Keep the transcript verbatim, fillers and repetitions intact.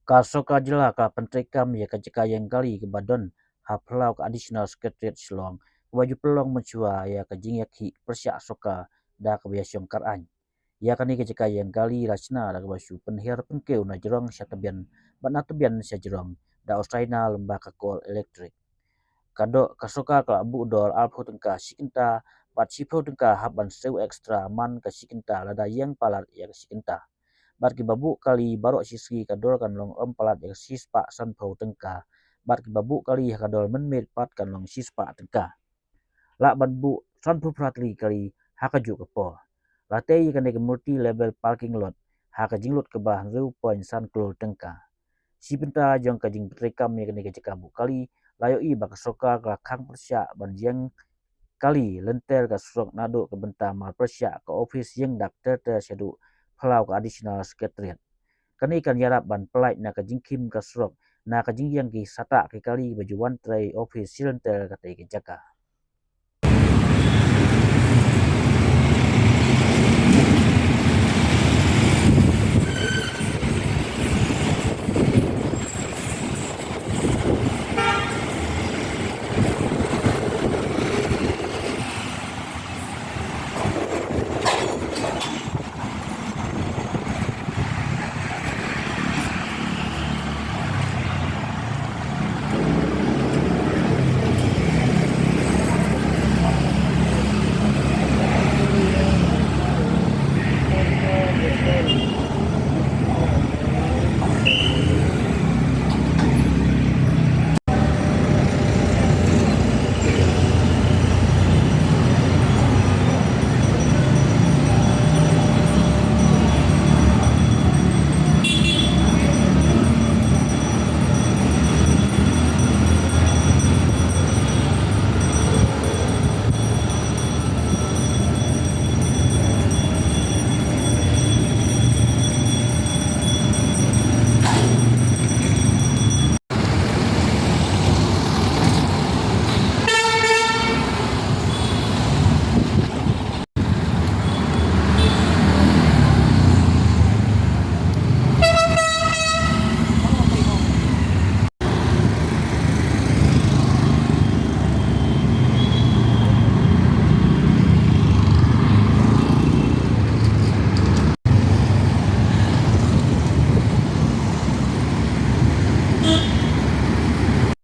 Ka sorkar jylla ka pyntreikam ïa ka jaka ïeng kali kaba don ha phyllaw ka Additional Secretariat Shillong, kaba ju pynlong mynshuwa ïa ka jingïakhih pyrshah sorkar da kaba ïashong kyraiñ. Ïa kane ka jaka ïeng kali la shna da kaba shu pynhiar pynkiew na jrong sha tbian bad na tbian sha jrong da u China lyngba ka kol elektrik. Ka dor, ka sorkar ka la buh dor arphew tyngka shi kynta bad shiphew tyngka hap ban siew extra man ka shi kynta lada ïeng palat ïa ka shi kynta. Bad kiba buh kali baroh shi sngi ka dor kan long ym palat ïa ka shispah sanphew tyngka. Bad kiba buh kali ha ka dor mynmiet pat kan long shispah tyngka. Lah ban buh sanphew phra tylli kali ha kajuh ka por. La tei ïa kane ka multi level parking lot ha ka jinglut kaba hynriew point san klur tyngka. Shi bynta jong ka jingtreikam ïa kane ka jaka buh kali, la ïohi ba ka sorkar ka la khang pyrshah ban ïeng kali lynter ka surok naduh ka bynta marpyrshah ka ophis ïing dak ter ter shaduh phyllaw ka Additional Secretariat. Kane kan ïarap ban pyllait na ka jingkhim ka surok na ka jingïeng ki satah ki kali ba ju wan trei ophis shi lynter katei ka jaka.